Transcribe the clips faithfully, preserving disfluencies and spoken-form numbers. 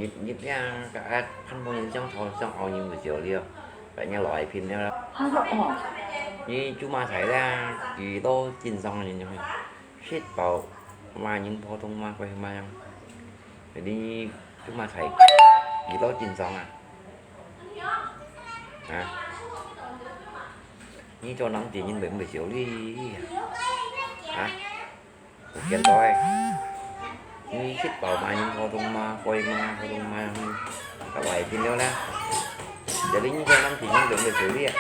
你，你這个啊，看無人想討，想討人个笑了，別人來拼了啦。他說哦，你做麼个咧？幾多經常人樣，食飽罵人普通話，怪罵樣。你做麼个？幾多經常啊？啊？你做男仔人會毋會笑你啊？啊？ 有見到欸。你食飽罵人普通話，怪罵普通話，佢來變了啦。Jadi你做男仔人會毋會笑你啊？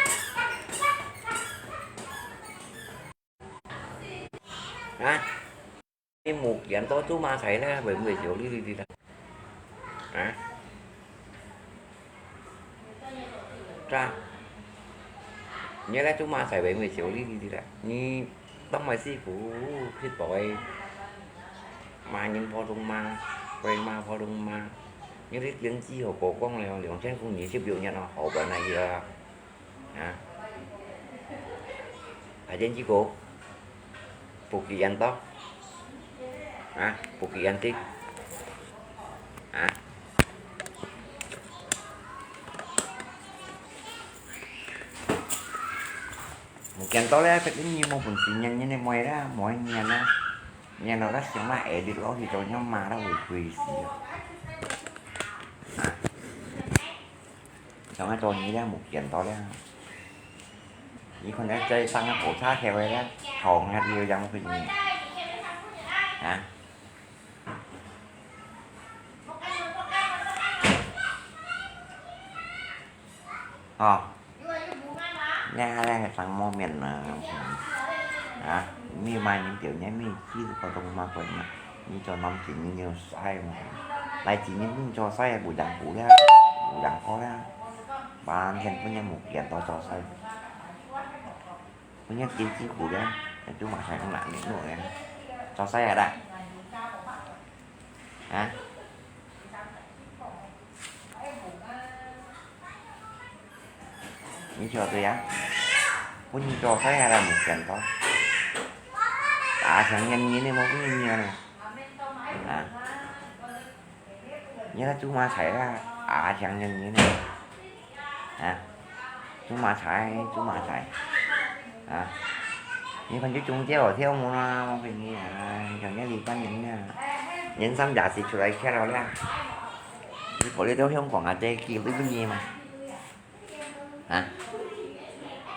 啊？你無見到做麼个咧，會毋會笑你，你，你啦？啊？ Cha,你來做麼个會毋會笑你，你，你啦？你當賣師傅，食飽欸，罵人普通話，怪罵普通話。你个電視好過講了，兩千空二十六年了，好辦啊，佢啊。啊？ Ayan chico, pukian to. Ha? Pukian ti. Ha? Pukian to le, pek ini mo pun sinyan ini mo era, mo ini ana. Ini ana ka siang la edit lo hi to nyama la wi wi si. Ha? 像該做你咧，無見到咧。你看該在上个火車頭个咧，頭那裡有樣个你。啊？哦。你還來上莫面呢？啊？你罵人表面，你其實普通話過嘛？你做男仔人有sai嘛？來，今日你做sai，無人顧咧，無人顧咧。 Ba天分人無見到做sai。分人經濟苦个，做麼个用難命路个？做sai啊啦？啊？你曉得呀？分人做sai啊啦，無見到。大成年人你無分人呢？啊？ 你在做麼个啊？啊，像人呢？啊？做麼个？做麼个？啊？你看這中間哦，跳舞啦，我跟你啊，像這裡班人啊，年三廿四出來跳了啦。你過來到香港啊，這幾多年嘛？啊？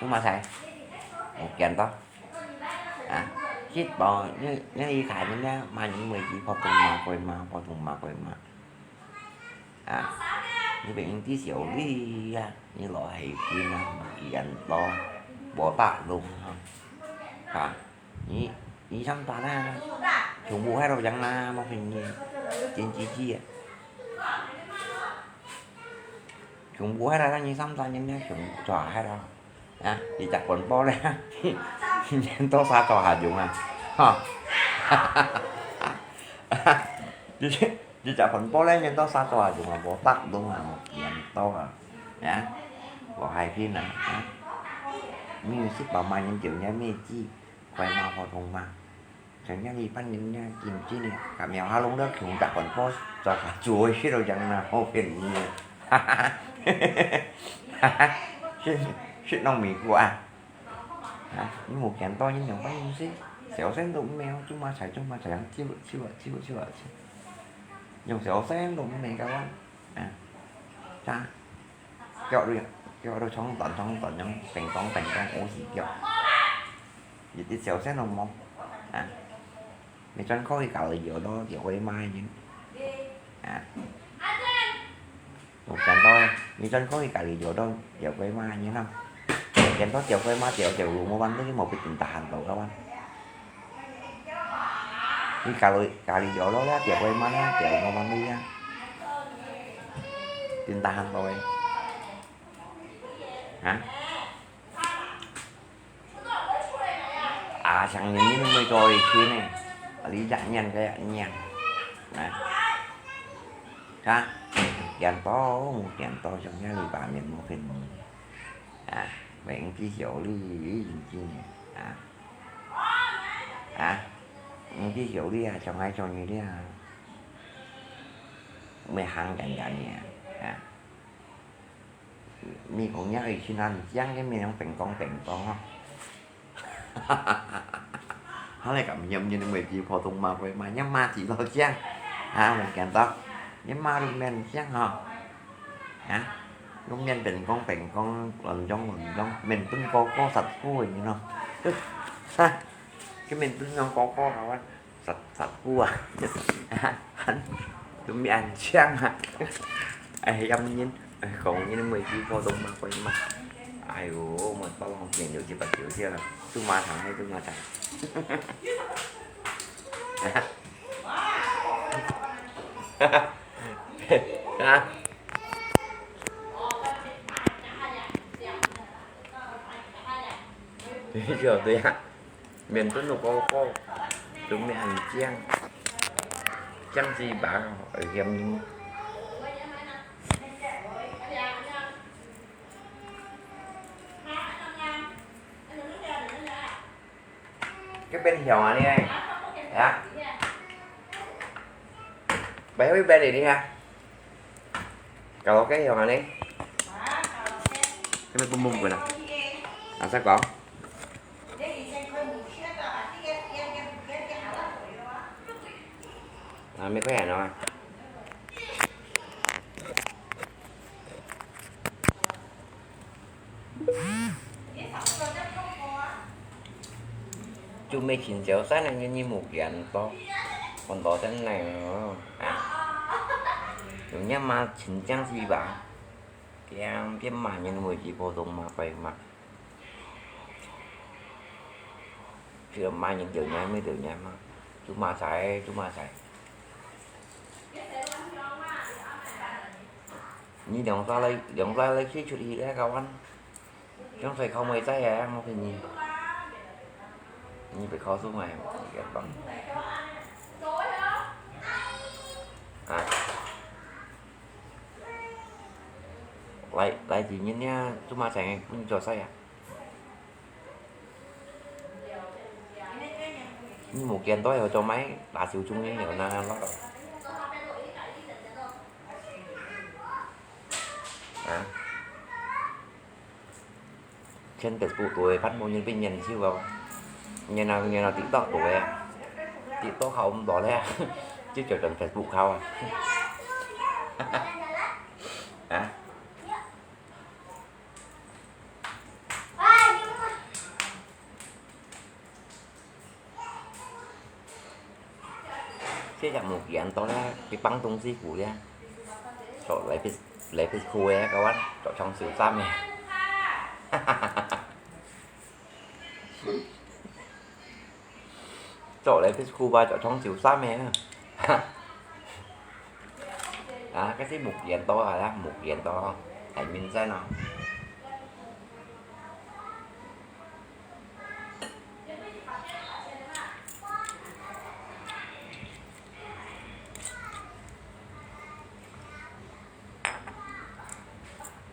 做麼个？無見到。 啊，食飽，你，你一開門咧，罵人會去普通話過嘛，普通話過嘛。啊，你別人知笑你啊，你老係見啊，見到，無打攏哈。啊，你，你上班啊，全部喺度樣啦，莫騙你，真自己啊。 全部係啦，你三十人咧，全部做下係啦。啊，一隻飯煲咧，你到啥做下用啊？哈！你，你隻飯煲咧，你到啥做下用啊？無得用啊，無見到啊。啊，無海邊啊。啊，你有食飽嘛，人就人面子，怪罵普通話。 像這裡班人呢，緊緊呢，甲苗下弄到窮甲還破，做做會食到樣呢，好便宜呢。哈哈哈哈，食，食糯米糊啊！啊，你無見到人樣般樣食，小聲都毋會哦，做麼个，做麼个，樣笑笑啊，笑笑啊，笑。用小聲都毋會个哇，啊，咋？ 腳都，腳都長短長短樣，平光平光，烏絲腳。一滴小聲都無。啊，你轉過去隔離搖到，搖過罵人。啊，有見到欸，你轉過去隔離搖到，搖過罵人咯。見到搖過罵，搖搖路無彎路，無必定tahan到个彎。 你隔離，隔離搖落了，吊過嘛了，吊過嘛了呀。真tahan到欸。啊？啊，像人人會做一群呢，你一年个一年，啊？啊？見到，見到，像這禮拜面無見面。 啊，明知曉你已經啊，啊，明知曉你啊，像愛像你了啊。毋會行遠遠个啊。啊，你講若愛去哪靚个面容平光平光哦。好嘞，感謝你們每集普通話會嘛，若嘛幾多靚啊，無見到，若嘛路面靚吼。啊，路面平光平光，亂中亂中，面粉高高實高个呢咯。哈，這面粉樣高高好啊。 實，實久啊，都面青啊。哎，要麼人，哎，講人每句話都嘛會嘛。哎喲，我到浪見有幾百條條啊，都嘛長，還都嘛長。啊？對啊，對啊。 面粉都高高，都面很靚，靚死吧，危險呢。這邊香啊你，啊？Baik, baik, baik ini ya. Kalau kayak yang aneh, kami pun pun pun lah. Asal kau? 啊，無關係啊。就無青椒蒜个，你無見到，看到真个哦，啊，有人嘛青椒是吧？點點嘛，你會去普通嘛，快嘛。 就買人就買，買就買嘛，做麼事，做麼事。你兩儕來，兩儕來去出去該個玩，兩儕靠妹仔啊，我陪你。你別靠樹嘛，你別放。啊。來，來，今日呢，做麼事，你做事啊？ 你無見到有做麼个打手中間有那那落？啊？全Facebook都會發，無人變人手哦。然後，然後TikTok都會，TikTok好毋到咧，就做成Facebook好啊。啊？ 這隻無見到咧，佢放東西過咧，著來必，來必褲个，該碗著長袖衫个。 著來必褲吧，著長袖衫个啊。啊，該係無見到啊，無見到，大明星啊。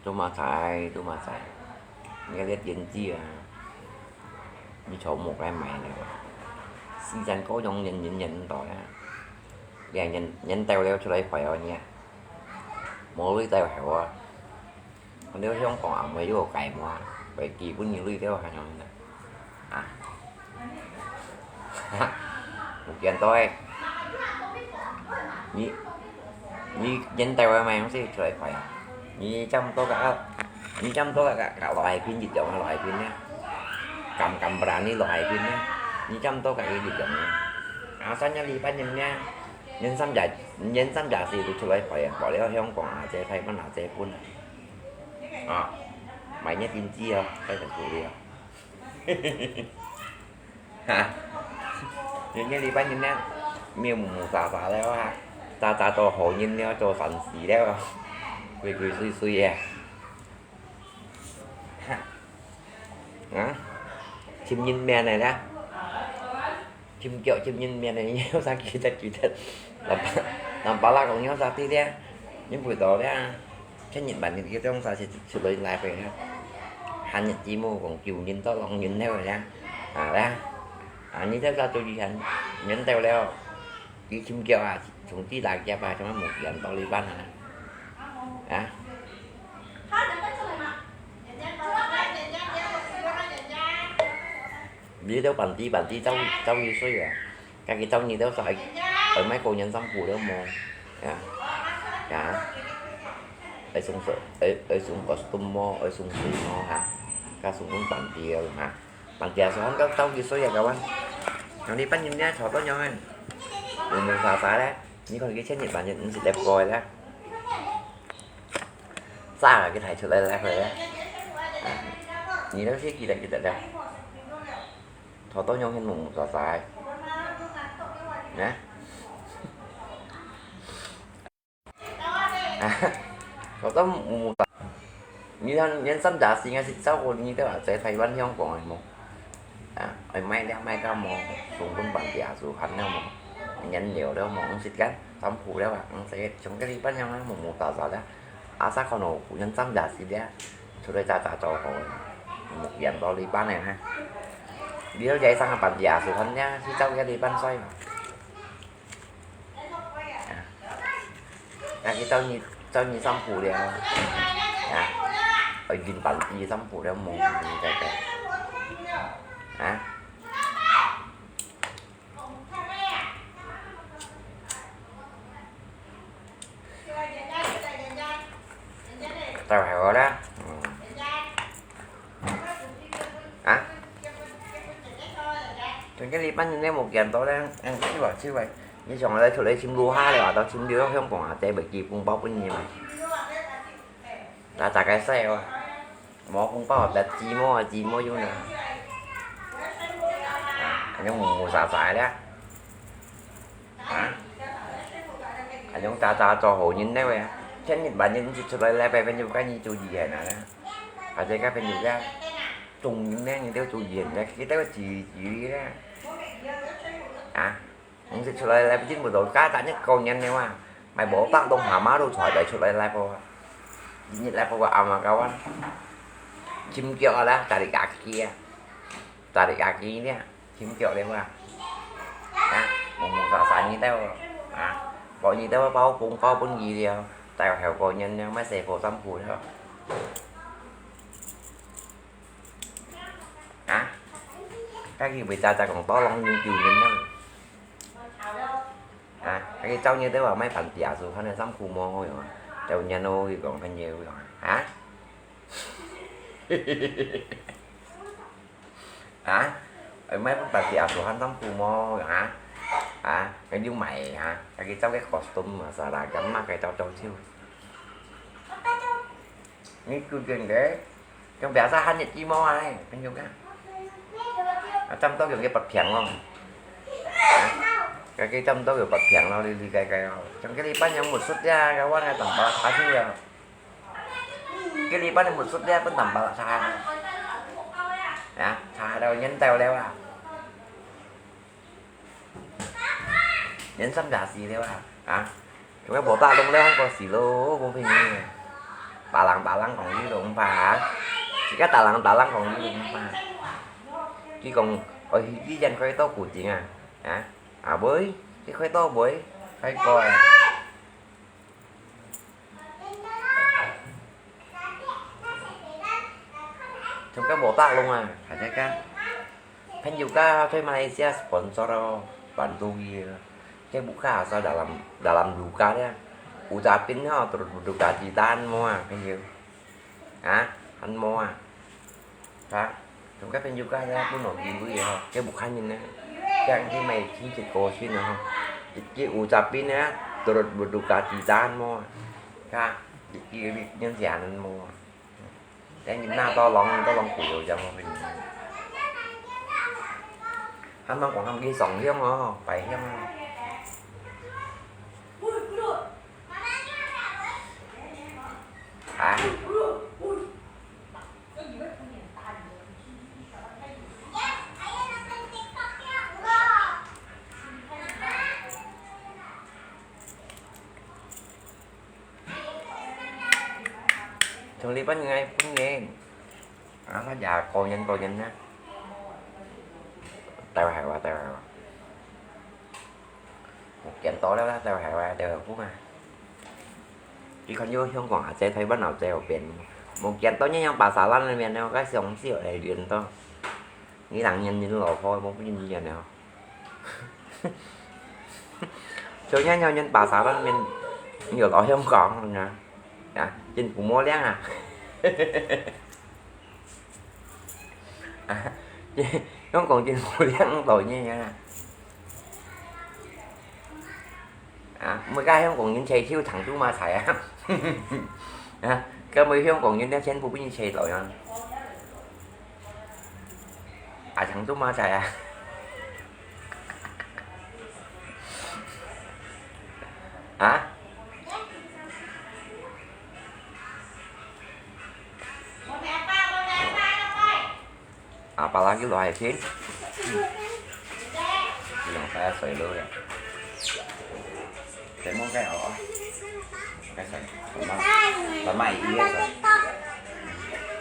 做麼事，做麼事？你个日子啊，你草木該買了，四散各種人，人，人到呀。你看人，人到了出來快哦，你啊，無鐳到好啊。你香港啊，沒有改嘛，會基本你鐳到還樣的。 啊。無見到欸。你，你現代話嘛，用勢出來快啊。你差不多个，你差不多个，个，个老海邊一樣啊，老海邊呢。敢，敢不然你老海邊呢？你差不多个一樣呢。啊，三日禮拜日呢，年三十，年三十四都出來快啊，過了香港啊，這台灣啊，這本啊。啊，買日經濟啊，在很苦力啊。 哈，人家禮拜日呢，面目沙沙了啊，早早做好人了，做善事了啊，鬼鬼祟祟个。哈，啊，尋人面个啦，尋腳尋人面个，你有啥記得記得？南巴，南巴拉講有啥記得？你不知道了。 前日半日佢種啥事出來來回啊，閒日子無講救人到浪人了呀，啊啦，啊，你在這做以前，人到了，佢尋腳啊，同志打劫啊，做麼無幾多人到這班啊？啊？你兜班弟班弟走，走幾歲啊？家己走你兜晒，愛買過年衫褲了無？啊？啊？愛送手，愛，愛送costume無？愛送水無？哈？家送分班弟了哈？ Pang dia suhan kau tau kisui ya kawan. Yang di pan yun dia soto nyong kan. Umu sasa le. Ni kon ki chen ni ban yun si lep koi le. Sa ki thai chut le le koi le. Ni le si ki le ki le le. Soto nyong hin umu sasa. Nè? 我都無，你看，連三十四个是照顧你的啊，在台灣香港的無？啊，愛買了買到無，送分班底下煮飯了無？原料了無？毋識干，衫褲了啊，毋識，像這禮拜樣啊，無無雜雜了。啊，啥可能有人三十四了，出來早早做好的，無見到禮拜呢哈。你了解上个班底下煮飯了，去照顧禮拜睡嘛。 啊，啊，去找你，找你衫褲了。啊，愛運辦你衫褲了，無，無，無，無。啊？到海外了，嗯。 啊？像這禮拜你無見到咧，嗯，去吧，去吧。你像來出來尋樓下了，到尋樓香港啊，這袂寄紅包分你嘛。大大概細哦，無紅包，別姊妹啊，姊妹用了。啊，恁樣無無沙沙了。 啊？恁樣早早做好人了啊，天日晚日毋識出來禮拜，朋友跟你做義人啊。啊，這個朋友个，中人呢，你都做義人呢，佢都自自咧。啊？毋識出來禮拜，真無到，家家日過年了啊，買無百東下馬路出來出來禮拜啊。日禮拜个阿媽教啊，尋腳啊啦，家己家己啊，家己家己咧。 尋腳了啊。啊，無無沙沙你兜，啊，無你兜包紅包分佢了，到後過年了，買細貨衫褲了。啊，家己會早早講多浪人救人了。啊，家己找你兜啊，買辦事啊，手看个衫褲無好用啊，到年咯，佢講朋友講，啊？ 啊？愛買分別个阿叔喊當苦無？啊？啊？該就買啊，該去找个costume啊，啥啦，咁嘛，該找找手。你就真个，像biasa喊日子無啊？朋友講。啊，差不多用个八平咯。啊？該个差不多用八平咯，你理解个哦。像个禮拜有無出呀？該我个等包下去啊。 个禮拜你無出咧，分等包差。啊，差到年到了啊。年三十四了啊，啊，做麼無打攏咧，還過死咯，無朋友。打人打人講你都毋怕啊，自家打人打人講你都毋怕。佢講，哦，以前開到古井啊，啊，啊，會，佢開到會，開過啊。 Chungkah botak long ah, ada kah? Kan juga kah Malaysia sponsor oh, bantu dia. Kaya buka asal dalam, dalam duka dia. Ucapin ho, terus berduka cita mo ah, kan dia. Ha? Han mo ah. Ha? Chungkah kan juga ya, pun no gitu ya. Kaya bukan ini. Yang di mai chính trị cô xin ho. Iki ucapin ya, terus berduka cita mo ah. Ha? Iki ini sianan mo ah. Cái nhìn na to lòng, to lòng củ dầu dầu mình. Hăm măng quảng hăm ghi sòng hiông ho, phải hiông ho. Hả? Trong lý bắt ngay phút nghe. Á, nó già cô nhân cô nhân á. Tao hài quá, tao hài quá. 無見到了，到後尾，到後尾啊。你看有香港阿姐、台灣阿姐有變，無見到你樣巴沙蘭个面了，該想笑來練到。你人人人老婆，無變人了。就像像人巴沙蘭面，你有老香港啊，啊，真不模樣啊。 啊，香港政府領導人啊。啊，每个香港人齊手長度嘛齊啊。啊，該每香港人咧全部分人齊到樣。啊，長度嘛齊啊。啊？ Apalagi lo hai pin. Yang saya soi lo ya. Saya mau kayak apa? Kayak saya. Sama, sama iya saya.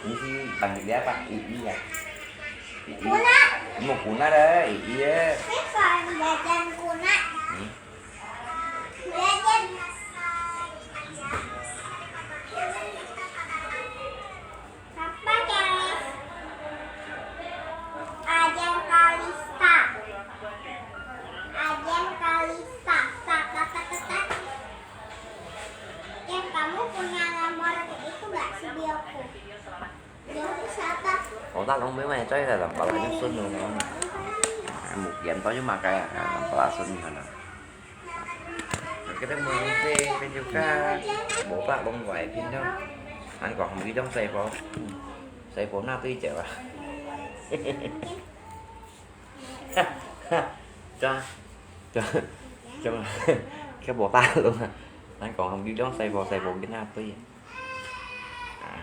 Ini sih panggil dia apa? Iya. Iya. Mau kuna dah, iya. Hmm. Apa, Jas? Ayam Kalista. Ayam Kalista. Tak, tak, tak, tak, tak. Jas, kamu punya nomor itu nggak, si Bioko? Bioko siapa? 我大龍妹妹追來，就把佢孫咯。目前都有麼个啊？把孫可能。 Kita mesti pin juga, botak long kuai pin tu. Anh còn không biết đóng xe bộ. Xe bộ na tui chèo à. Cho, cho, cho, cái botak luôn à. Anh còn không biết đóng xe bộ, xe bộ cái na tui. À.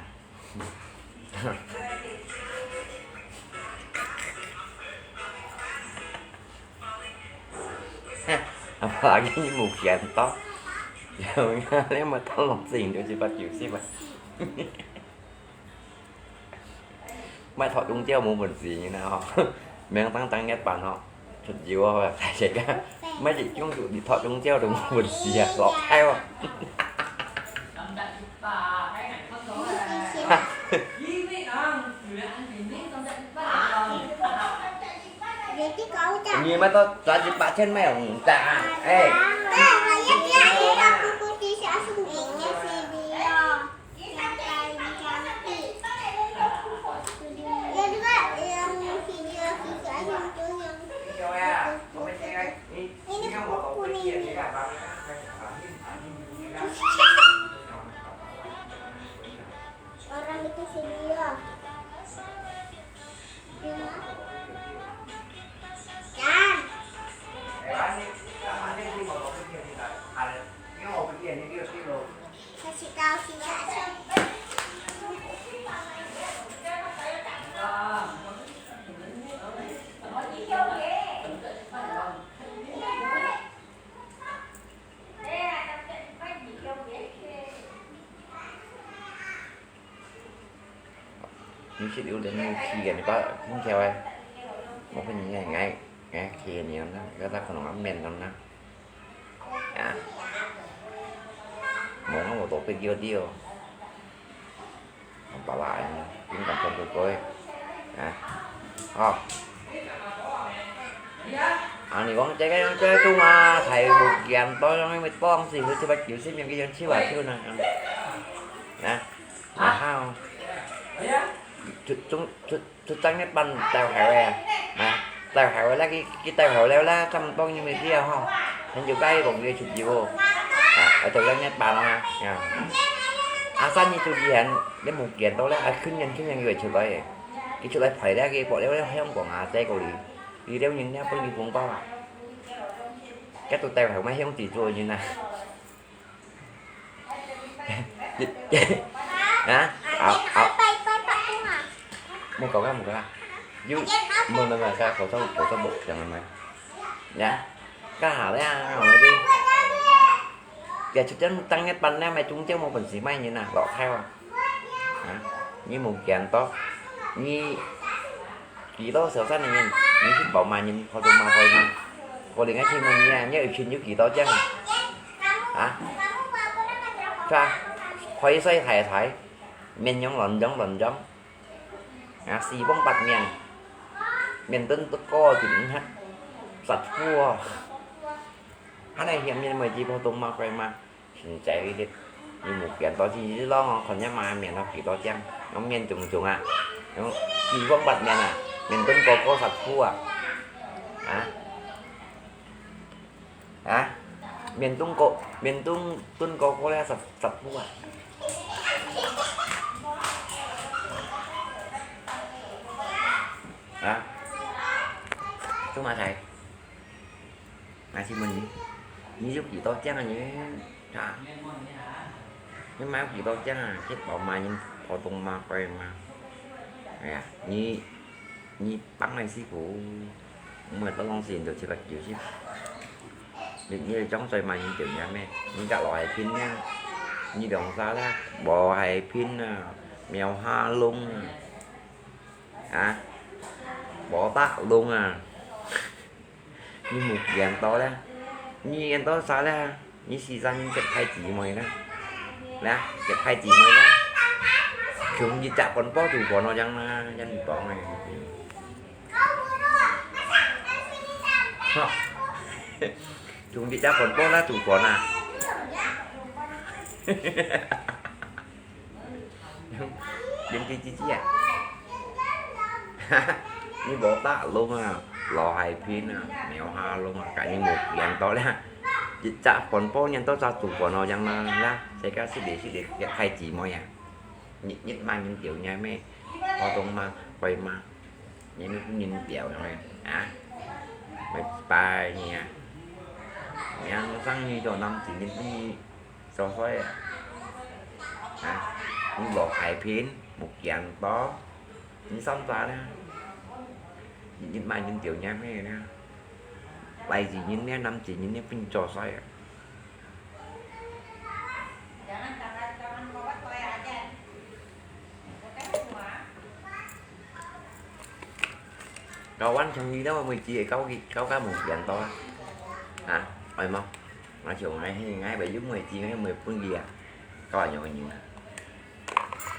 Apalagi mù kiên to. Giờ nghe lấy mà tao lòng xin được chứ bắt chịu xíp à. Mày thọ chung chiêu mù buồn gì như nào. Mẹ tăng tăng nhất bản họ. Thật dữ à, phải chạy cả. Mày chỉ chung tụ đi thọ chung chiêu được mù buồn gì à. Lọ theo à. Nhi mà tao trả chữ bạc trên mày không trả. Ê. Ini kuku nih. Orang itu si dia. Jan. Kasih tahu si Jan. Ñu sit yû lièn ñu khì kèn, ñu pá phung thiau e. Mò phun ngài, ngài, ngài khì kèn ñu nè, gâ ta khon ngắm mèn nè. À. Mò ngắm mò tổ pit yua tió. Hông pà lai, yîn kang thôn tui tui. Hả? Ồ. À, nì wang che cái, che chung mà, thầy một kian tôi nó mới bong gì, hứa chưa bắt chịu xếp những cái dân chiếu à, chiếu nè. Nè. Mà hao. Chúng, chúng, chúng, chúng tăng nét bắn tàu hào à. Nè. Tàu hào là cái, cái tàu hào leo là trăm bông như mấy kia ho. Nên chịu cái bông kia chụp chịu. À, ở tàu tăng nét bắn mà. Nè. À, sao như tụi gì hẳn, để một kiện đó là, à, khuyến nhân, khuyến nhân người chụp đấy. Cái chụp đấy phải là cái bộ leo leo hay không quảng à, tê cầu lý. Đi leo nhìn nhau, bông đi cuồng bao à. Cái tụi tàu hào mấy không chỉ chua như nè. Hả? Ảo, ảo. Mua cầu cái, mua cầu cái. Dụ, mua, mua, mua cái, khẩu sâu, khẩu sâu bột, chẳng là mày. Dạ. Cái hả đấy à, hả đấy đi. Kìa, chú chân tăng nhất bắn nè, mày trúng chiếc một phần xí mày như nè, lọ theo à. Hả? Như một kiện to. Như Ký lô sửa sẵn này nhìn, nhìn xin bảo mà nhìn khó dùng mà thôi mà. 過年个請問你啊，你一斤有幾多錢啊？啊？係啊，開水大大，麵樣亂樣亂樣。啊，四方八面，麵墩都高就毋核，實苦哦。還能嫌面妹子婆懂麼个嘛？ 現在个你，你目鏡到時一浪哦，看人買麵哦，幾多靚，用面中中啊，用四方八面啊，面墩高高實苦啊，啊，啊，面墩高，面墩墩高高咧實實苦啊，啊，做麼个？ 𠊎請問你，你有幾多靚啊你？哈？你買幾多靚啊？去包買人普通嘛，貴嘛。哎呀，你，你幫你師傅，毋會多浪時就七八九十。你，你个裝水買人點樣咩？你个老海拼呢？你兩儕啦，無海拼啊，苗下弄啊，啊，無大弄啊。 你目鏡到咧，你眼到啥咧？你四三年結派姊妹咧，咧，結派姊妹咧，從一隻飯煲煮飯哦，樣啦，樣你講咧。哈，從一隻飯煲啦煮飯啊。 連佢姊姊啊，你無打攏啊，老海拼啊，苗下攏啊，甲你無緣到了。一隻飯煲念到隻煮飯哦，樣啦啦，世界識你識你个太姊妹啊，日日嘛人叫你咩，活動嘛，會嘛，你你人叫咩啊？拜拜你啊，你生意做男子你你。 做伙啊，啊，你無海拼，無見到，你上山啊，你買人條命咩呢？來自人呢，男子人呢，並做衰啊。Kawan，像你兜妹子个，交佢，交甲無見到啊？啊，愛無？𠊎像𠊎係，𠊎會有妹子，𠊎會分佢啊？交恁樣个人啊？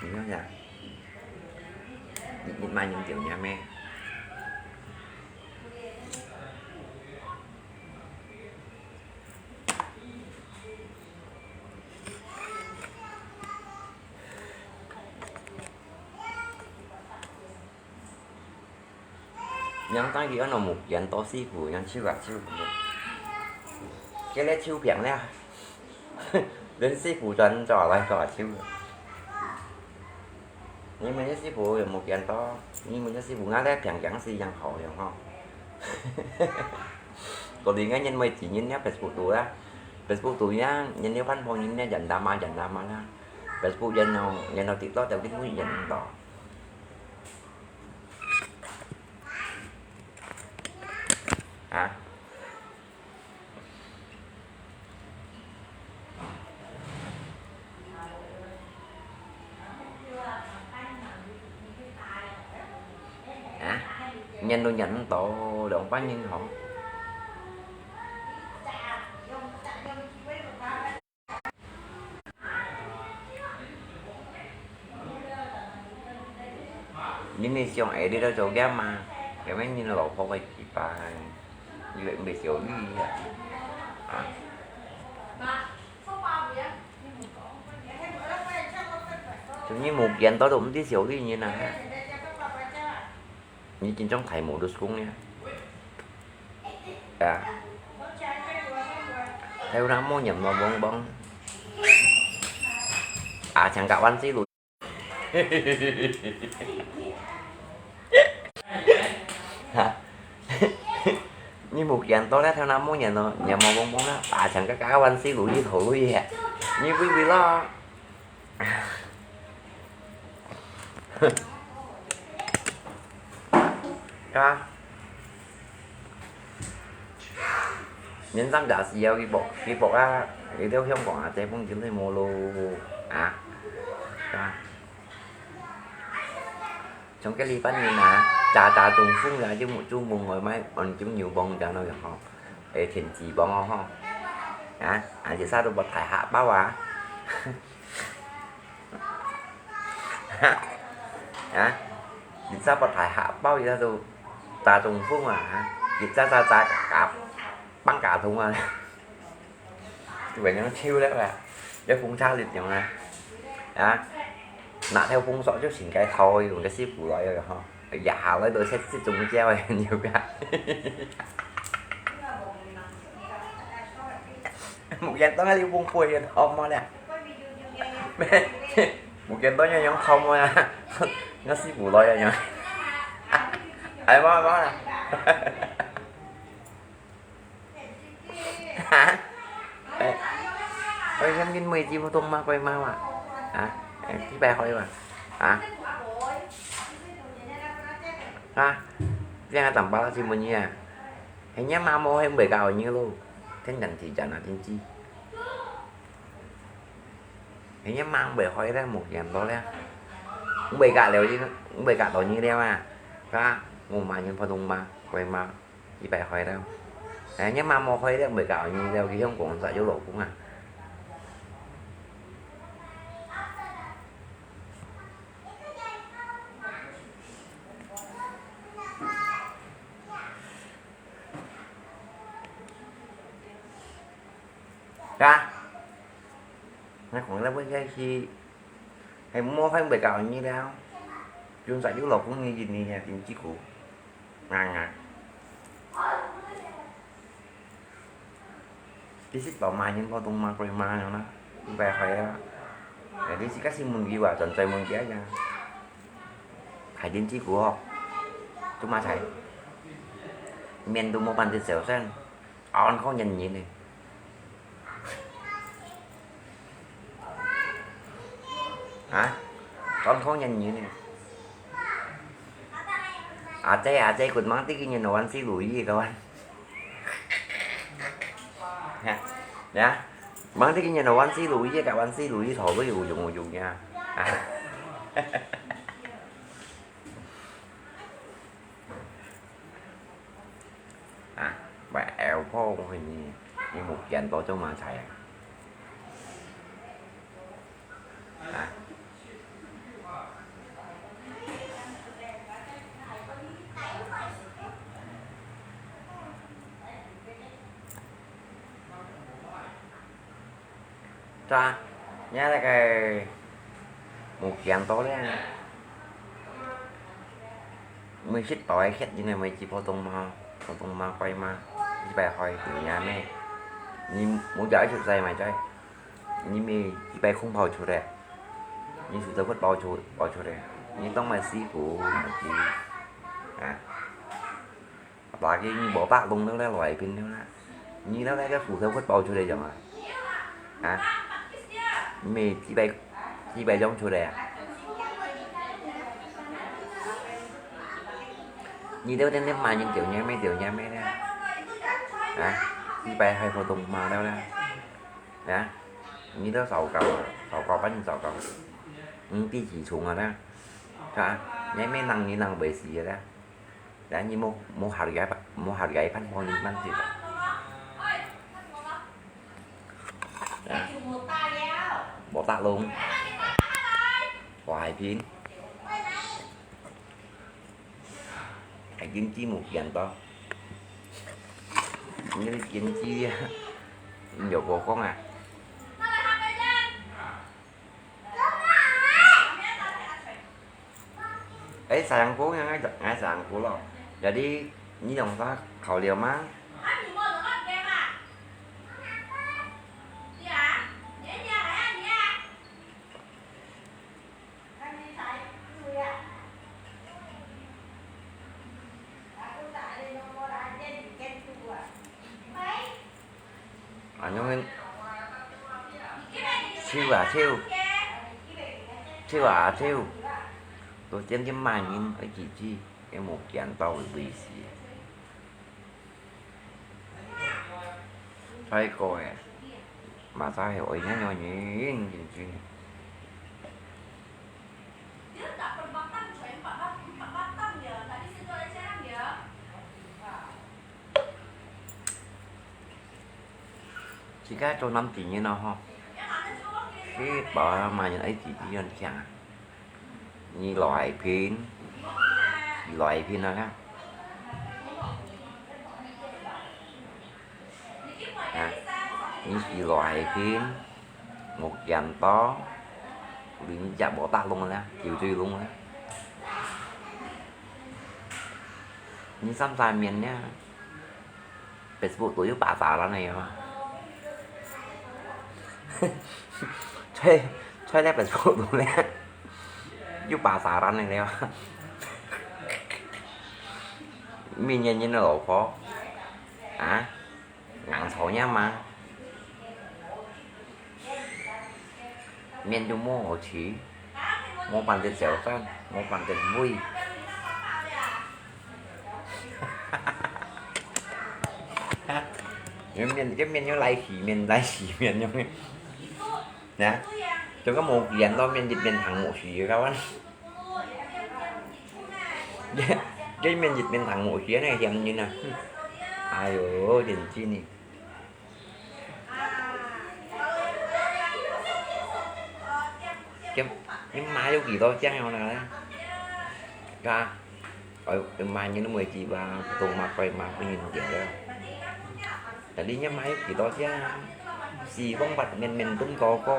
你看下，你，你買人條命咩？ 人等佢安到無見到師傅，人手啊手，佢个手病了，連師傅轉做來做手。你問你師傅有無見到？你問你師傅，𠊎个病驚死樣好樣吼。Kau dengar人妹子人nya Facebook tu lah. Facebook tu nya，人了番邦人nya，人lama，人lama lah. Facebook人哦，人哦TikTok，tapi pun人到。 啊？啊？人都人到，兩班人好。 人个相愛你都做个嘛，因為人老婆會奇怪，你會毋會小氣啊？啊？就你無見到都毋知小氣人啊！你緊張太無都講了。 啊。Theo nama nhắm nó bong bong. À, chẳng cả văn xí lùi. Hả? Như một kiện tôi đó theo nama nhắm nó, nhắm nó bong bong đó. À, chẳng cả cả văn xí lùi với thổ lùi hả? Như quý vị lo. Ka. Nhân dân đã siêu cái bộ, cái bộ á, cái điều hiểm của á, thế cũng chính là mô lô á. Ka. Trong cái ly bánh như nà, trà trà trùng phung là chứ một chung mùng ngồi máy, còn chung nhiều bông trà nó được không? 會挺脂肪哦吼。啊，啊，一下都無大下包啊。啊，一下無大下包，一下都打中風啊，一下下下下放假痛啊。 就會恁樣抽了啊，要風車力量啊。啊，拿條風索就成个頭，用个屎朏來个吼，一下來到切切中焦个，你有看？目前當然你風飛个頭毛了。目前當然用頭毛啊，我屎朏來个樣。哎，無啦，無啦。 哈？哎，哎，你們每集活動嘛，乖嘛哇？啊？哎，幾百歲哇？啊？啊？這樣怎麼辦？請問你啊？哎，你媽媽還袂教你咯？天天提前啊，天氣。哎，你媽袂會咧，目前到咧。袂教了，你，袂教到你了啊？啊？我嘛，你活動嘛，乖嘛。 一百歲了。哎，你媽媽歲了，袂教你了，去香港找有老公啊。啊？你講了，我應該去，還無還袂教你了，用啥有老公你一年也頂幾個。 啊，啊。其實到嘛，人普通嘛，過嘛樣啦，一百歲啊。哎，你自家先問佢啊，轉再問佢啊。還真辛苦哦，做麼个？面都無半隻小生，安康人人呢。 啊？健康人人呢？阿姐，阿姐，good morning，今日no萬事如意，kawan。哈？Ya？Morning，今日no萬事如意，kawan，萬事如意，頭都有用有用呀。啊？ 啊，𠊎婆婆佢呢，你目前到做麼个啊？啊？咋？ Nya，該个目前到咧，每日都愛歇，因為每日普通嘛，普通嘛，快嘛，一百歲，你也咩？你無叫一出世嘛，在，你每一百空跑出來，你數得會跑出，跑出來，你當買西瓜，買雞，啊。 Apalagi你無打洞了啦，來邊了啦。你了那個虎頭會跑出來講啊？啊？你幾百，幾百種出來啊？你都天天罵人tiểu娘妹，tiểu娘妹呢？啊？幾百歲普通罵了啦？啊？你都糟糕啊，糟糕，把你糟糕。你第幾重啊啦？啊？你還沒能，你能會死的啦？ Lah，你無，無hargai，無hargai iban，無你iban sih. Ah，無打洞。Wah，海平。海平，節目見到。你个天氣啊，你有無講啊？ 哎，sayangku，𠊎，𠊎sayangku咯。Jadi，你用啥考慮嗎？恁樣，手啊手，手啊手，都真正罵人，愛記住，愛無見到的位置。再過誒，嘛再會有恁樣人，真正。自家做男仔人咯吼，食飽嘛，人愛自己樣聽啊。你老愛拼，你老愛拼啊，啊，你是老愛拼，無見到，你食無得弄啦，就最弄啦。你三三面呢？ Facebook都有pacaran了喲。在，在該Facebook都了，有pacaran了喲。明年人个老婆，啊，硬吵人嘛。 面都無好食，無半隻小飯，無半隻胃。這面，這面又來洗面，來洗面，有無？啊，這個無見到面，一面行無食个，看完。這，這面一面行無食，那個嫌人啊。哎喲，認真呢。 你，你買有幾多張了呢？啊，哎，買你都沒幾把，普通買貴買不人家了。那你，你買有幾多張啊？四方八面面蹲高高，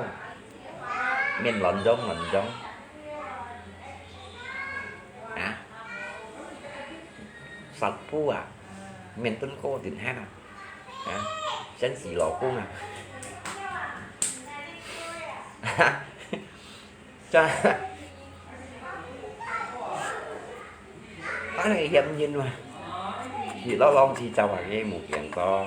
面亂撞亂撞。啊？殺步啊，面蹲高頂下啊。 啊，真是老公啊！這，恁樣个嫌人嘛，是老老子走啊，佢無見到。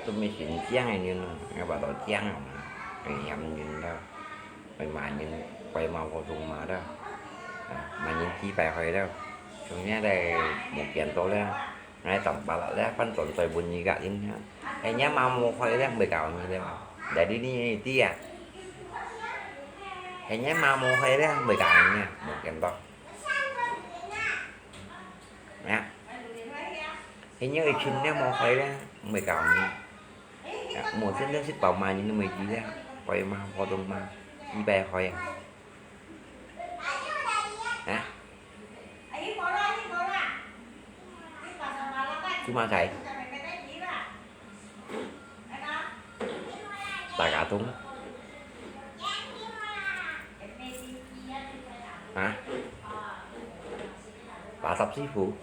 都毋係真靚个人咯，愛話到靚个嘛，愛嫌人咯，愛罵人，怪罵普通罵咯，啊，罵人幾百回咯，從這來無見到了。 𠊎當巴拉咧，反轉在問你个人啊。係你媽無開咧，毋會教你咧。Jadi你知啊？係你媽無開咧，毋會教你啊，無見到。啊？係你愛親咧無開咧，毋會教你。啊，無真正識包罵人都毋會知咧，開罵，普通罵，幾百開啊。啊？ Cuma sai. Taga tung. Hah? Lasap sifu.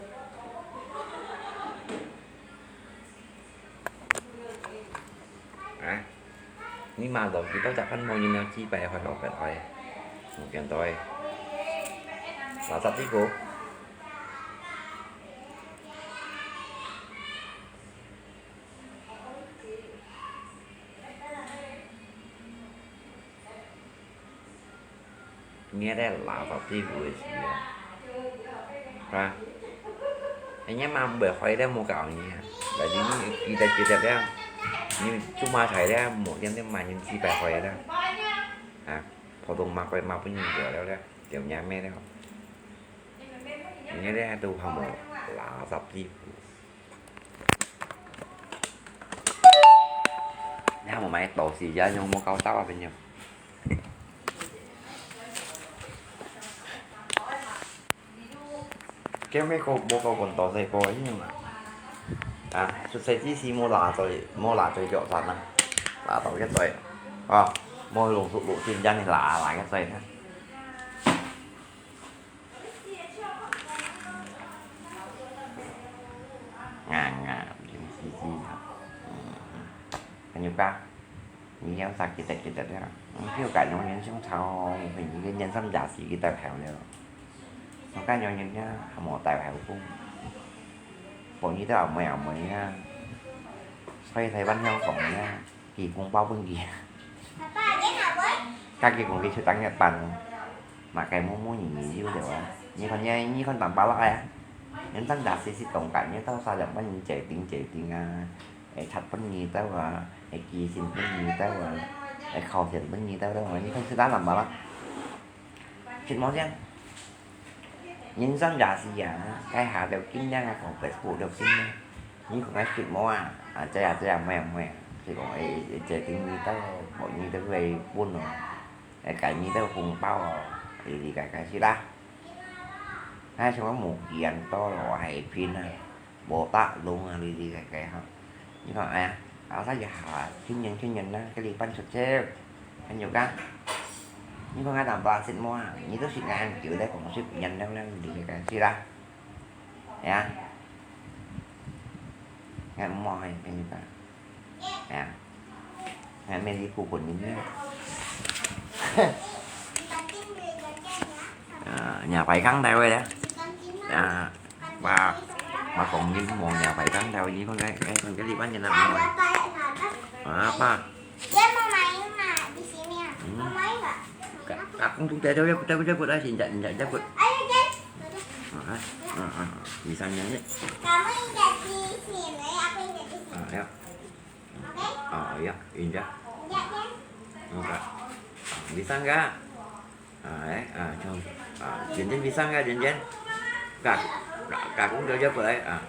Hah? Ni ma dong kita cak kan mau nyinau ci pai hoi hoi hoi. Mungkin toi. Lasap sifu. Nghe đây là lasap sifu cái gì à? Ha? Anh nhớ mà bởi khỏi đây mua gạo nhỉ? Là gì nhỉ? Kita kita đây. Ni cuma saya đây một cái mà nhìn si bài khỏi đây. Ha? Phổ thông mà khỏi mà phải nhìn được đâu đây. Tiểu nhà mẹ đây. Nghe đây tu hâm mộ lasap sifu. Nè, mò mai tô sì ya, nyo mò kau tau a, pin nyo. Cái mấy cô bố cô còn tô dây cô ấy nhưng mà à, sụt dây tí xí mô là rồi, mô là rồi dọ dọn à. Là tô cái rồi. À, mô lùng sụt lụ tin nhắn là là cái rồi. Ngà ngà, yếm xì xì. Kanyuka, 你要啥给他给他的啦。嗯，就感觉人生超，你个人生价值给他跑了。我感觉人家还没带跑过，不，你都没有没啊，所以台湾要讲呢。 寄紅包分佢。家己講佢出等一半，嘛該摸摸你你就對啊。你看你，你看當巴拉啊，人生也是是當簡單，到啥人分人決定決定啊，會拆分你到啊，會犧牲分你到啊，會靠錢分你到啊，你看是哪能辦法？食無先？人生也是啊，該下條經驗啊，講Facebook條經驗，你講該食無啊？啊，這啊這啊，咩啊咩啊，是講會會決定你到，無你到會分哦，會給你到紅包哦，你你該該是啦。 哎，像講無見到咯，係拼啊，無打攏啊，你你个个吼。你講，哎呀，啊，他就好啊，天天天天啦，个禮拜出去，很有幹。你講，哎，淡薄食麼啊？你都食恁久咧，講食完了了，你个个是啦。哎呀，哎，莫，哎，跟你講。 哎呀，還沒離苦滾呢。啊，若排工單位咧，啊，爸，爸講你無若排工單位，你看該，該，該禮拜日啊，啊，爸。Dia mau main, Mak, di sini, ah. Hmm. Mau main nggak? Ka-, kakung tuh dia jauh, jauh, jauh, jauh, jauh, injak, injak, jauh. Ayo, Jen. Ah, ah, ah, ah. Bisa nyanyi. Kamu injak di sini, aku injak di sini. Ah, ya. Oke? Ah, ya, injak. Injak, Jen. Enggak. Ah, bisa enggak? Ah, eh, ah, cong. Ah, Jen Jen bisa enggak, Jen Jen? Kak, kak, kakung jauh, jauh, eh. Ah.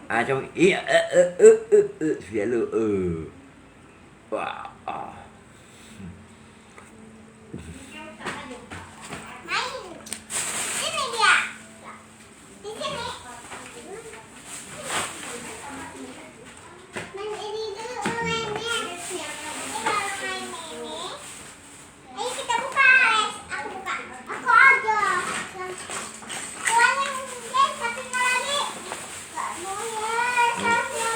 Ah, cong. Iya, eh, eh, eh, eh, eh, siap lu, eh. Wah, ah. Main. Sini dia. Di sini. Main ini dulu mainnya. Ini kalau main ini. Ayo kita buka, guys. Aku buka. Aku aja. Soalnya dia satunya lagi. Nggak mau ya, saya punya.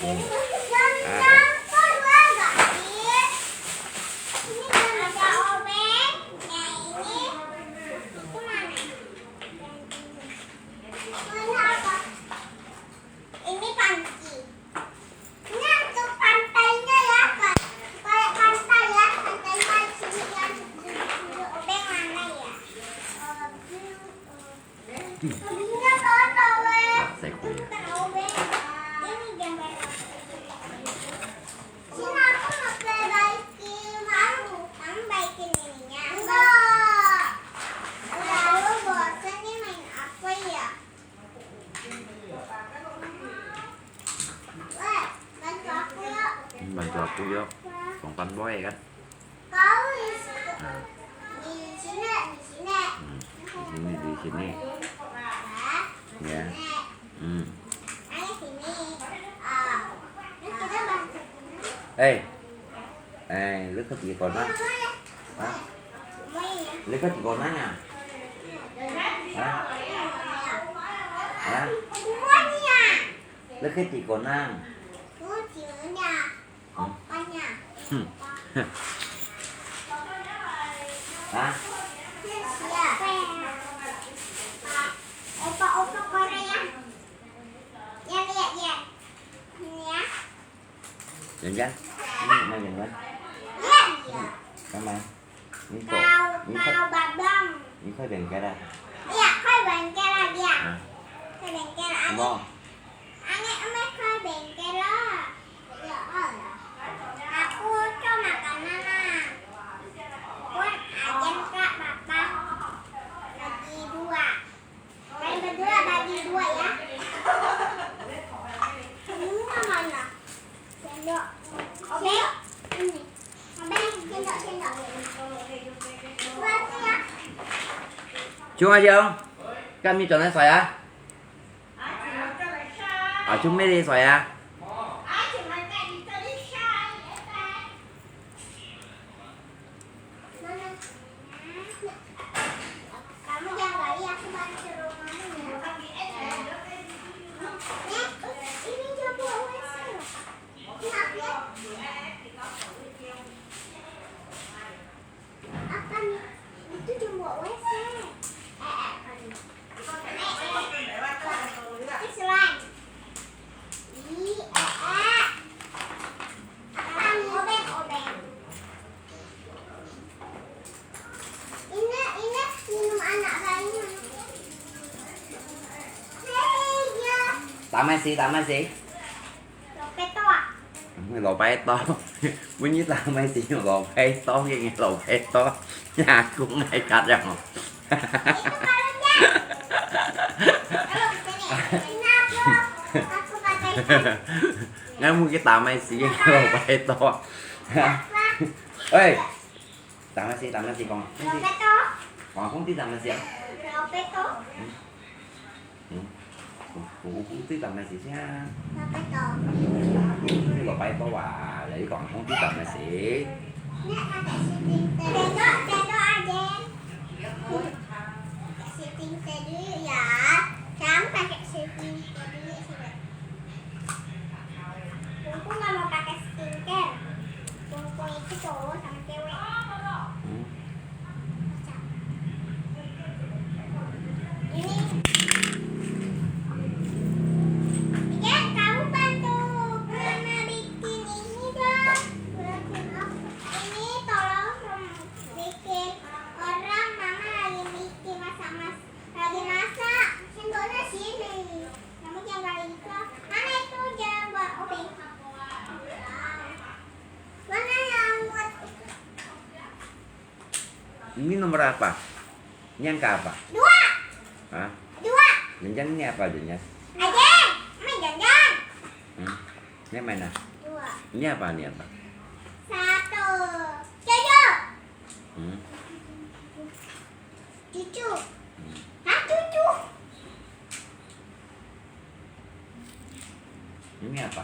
Yang, yang kedua, guys. Ini kan ada obeng. Yang ini. Itu mana? Mana apa? Ini panci. Ini untuk pantainya ya, Kak. Kayak pantai ya, pantai di sini ya. Obeng mana ya? Eh, hmm, eh. Ini kotor, weh. Nah, saya kuliah. Ini bukan obeng. Ini gambar apa? Sini aku mau ke baikin, mau, mau baikin ininya. Enggak. Lalu bosan nih main apa ya? Hmm, bantu aku, yuk. Kong pan boy, kan? Ah. Hmm, di sini, di sini. Ya. Hmm. Eh. Eh, lu ketiga orang. Hah? Lu ketiga orang ah? Hah? Hah? Lu ketiga orang. Hmm. Hmm. Hah? Opa-opa Korea. Ya, lihat, lihat. Ini ya. Jen Jen, ini mau Jen Jen? Iya, iya. Sama. Ini kok, kau, ini kau kok, babang. Ini kau bengkel ah? Iya, kau bengkel ah dia. Hah? Kau bengkel ah. Mau? Aneh, aneh kau bengkel ah. Ya Allah. Aku cuma makanan ah. Pun ajen kak papa. Lagi dua. Kalian berdua bagi dua ya. Ini mana? Sendok. Oke. Ini. Abang, sendok, sendok. Dua tu ya. Chung ah chung, kami chọn ai soi ah? Ah, chung mê đi soi ah? Mana? Kamu jangan kali aku balik ke rumahmu ya. Eh, ini coba W C loh. Ini aku ya. Apa nih? Itu coba W C. Eh, eh, apa nih? Eh, eh. Ini selain. Ih, 打麼个字？打麼个字？蘿蔔刀啊。嗯，蘿蔔刀。本日打麼个字？蘿蔔刀，个蘿蔔刀。阿公愛卡了吼。Itu kalau dia. Kalau kita ni, kenapa? Aku pakai. Ngài muốn cái tám mươi xí cái lỗ bài to. Ê, tám mươi xí, tám mươi xí con. Lỗ bài to. Con không tin tám mươi xí à? Lỗ bài to. Ừ. Ừ. Cũng, cũng không tin tám mươi xí chứ ha. Lỗ bài to. Lỗ bài to à, lấy con không tin tám mươi xí. Nè, ada setting tadi. Tengok, tengok aja. Pakai setting tadi ya. Jangan pakai setting tadi sudah. Aku nggak mau pakai skincare. Aku itu cowok sama cewek. Hmm. Ini. Jen, kamu bantu Mama bikin ini dong. Bikin apa? Ini tolong bikin orang Mama lagi bikin masak-masak. Lagi masak, sendoknya sini. Kamu jangan lupa. Mana itu jambal? Oke. Mana yang buat itu? Ini nomor apa? Ini angka apa? Dua. Hah? Dua. Janjan ini apa, Janjan? Adik, ini Janjan. Hmm. Ini mana? Dua. Ini apa, ini apa? Satu. Tujuh. Hmm. Cucu. Hmm. Hah, cucu? Ini apa?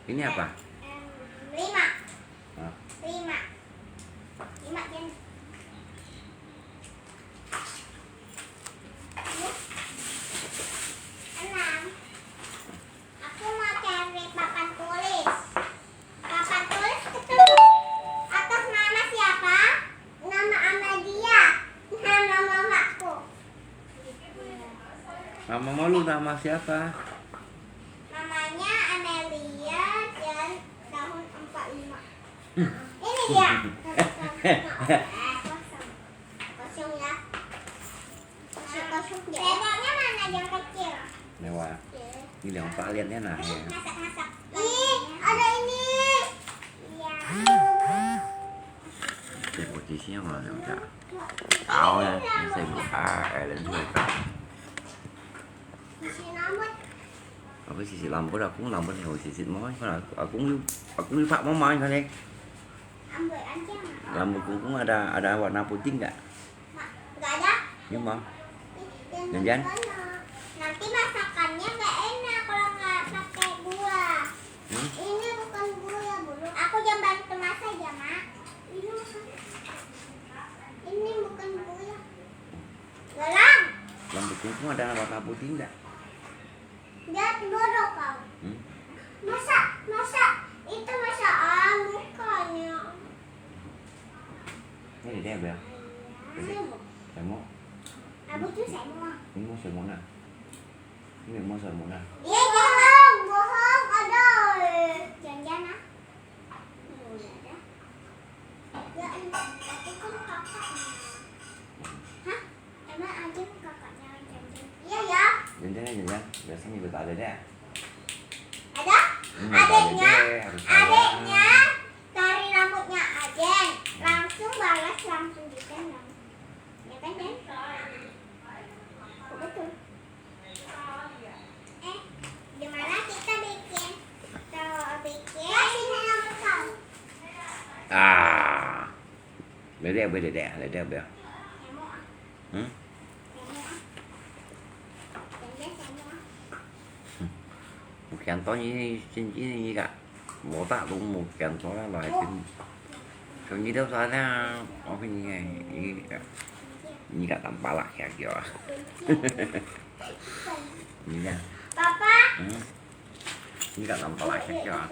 Ini apa? Em, lima. Hah? Lima. Lima, Jen. Enam. Aku mau cari papan tulis. Papan tulis ketemu. Atas nama siapa? Nama Amelia. Nama mamaku. Mama malu nama siapa? Namanya Amelia dan tahun empat lima. Ini dia. Kosong. Kosong ya. Kosong, kosong dia. Sendoknya mana yang kecil? Lewat. Oke. Ini yang paling enak ya. Masak-masak. Ih, ada ini. Iya. Oke, posisi yang mana yang tak? Tahu ya, saya buka, eh, dan juga tak. Sisi rambut. Apa sisi rambut? Aku rambut yang sisi mau, kan aku, aku, aku lupa mau main kan, eh. Rambut anjing. Rambut Kungkung ada, ada warna putih nggak? Nggak ada. Ini mah. Jangan. Nanti masakannya nggak enak kalau nggak pakai gula. Hmm? Ini bukan gula, Bulu. Aku jangan bantu masak ya, Mak. Ini bukan. Ini bukan gula. Galang. Rambut Kungkung ada warna putih nggak? Lihat bodoh kau. Hmm? Masa, masa, itu masa, ah, mukanya. Ini dia, Bel. Semua. Semua. Abu tu semua. Ini mau semua nak. Ini mau semua nak. Dia bohong, bohong, ada. Jangan, ah. Hmm, ada. Ya, ini, itu kan kakaknya. Hah? Emang Ajeng kakaknya Janjan? Iya ya. Janjan ya, Janjan. Biasanya juga tak ada deh. Ada? Hmm, ada adiknya, deh, harus ada. Adiknya tarik rambutnya Ajeng. Langsung balas, langsung ditendang. Ya kan, Jen? Betul. Eh, di mana kita bikin? Kalau bikin, ya, sini yang besar. Ah. Beda, beda, beda, beda, beda. Hmm? Một kén to như trên kia như cả. Một tạ cũng một kén to là loại trên. Còn như đâu sao ra, có cái như này, như cả. Như cả tầm ba lạng kẹo kìa. Như nha. Papa. Ừ. Ini kat nampak lah cakap.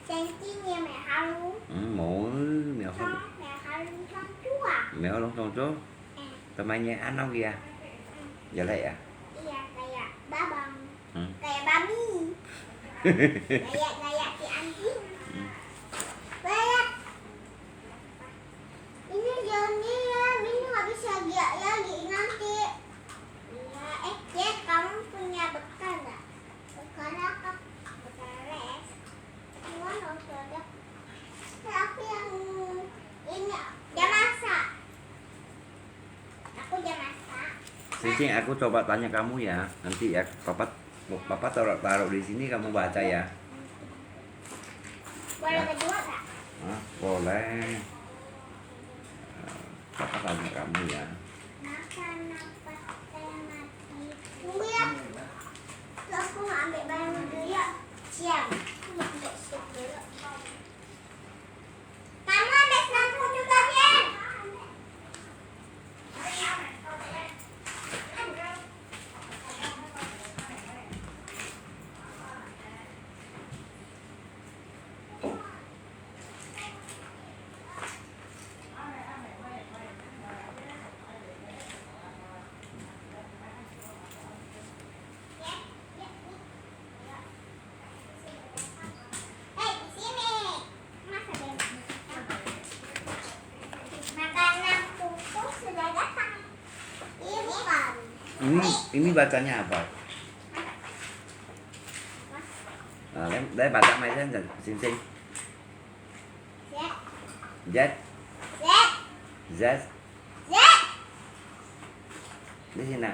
Janji ni mai halu. Hmm, mau, mau halu. Mai halu tuan tua. Mai halu tuan tua. Eh. Temannya anak dia. Hmm. Jelek ya? Iya, kayak babang. Hmm. Kayak babi. Kayak, kayak si anjing. Hmm. Kayak. Ini Joni ya, minum habis lagi ya, ya, nanti. Iya, eh, Jet, kamu Cincin, aku coba tanya kamu ya. Nanti ya, Papa, Papa taruh, taruh di sini, kamu baca ya. Boleh berdua tak? Hah? Boleh. Papa tanya kamu ya. Makan apa teh mati? Tunggu ya. Terus aku mau ambil barang dulu ya. Siang. Aku mau ambil sup dulu. Kamu ambil semangkuk juga, Vin. Hei, di sini. Masa dia nak makan? Makanan kuku sudah datang. Ini bukan. Ini, ini bacanya apa? Nah, 來，來，baca mai先，先，先。Zet. Zet. Zet. Zet. Zet. Di sini.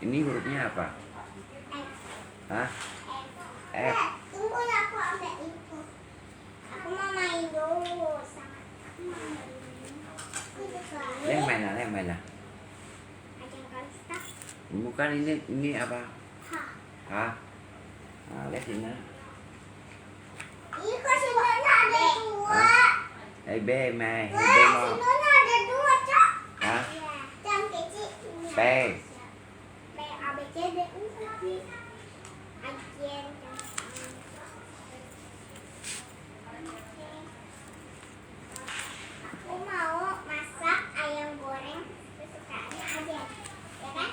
Ini hurufnya apa? F. Hah? F. F. Nah, tunggu ya, aku ambil itu. Aku mau main dulu sama, aku mau main dulu. Ini bukan. Yang mana? Yang mana? Ada yang kali stop. Bukan ini, ini apa? Hah. Hah? Nah, lihat sini. Ih, kok sebenarnya ada dua? Hah? Eh, B, mai, eh, B, kok mau. Sebenarnya ada dua, Cak. Hah? Iya, yang kecilnya. B. B, A, B, C, D, E, F, G. Ajen, Cak. Aku mau masak ayam goreng kesukaannya Ajen, ya kan?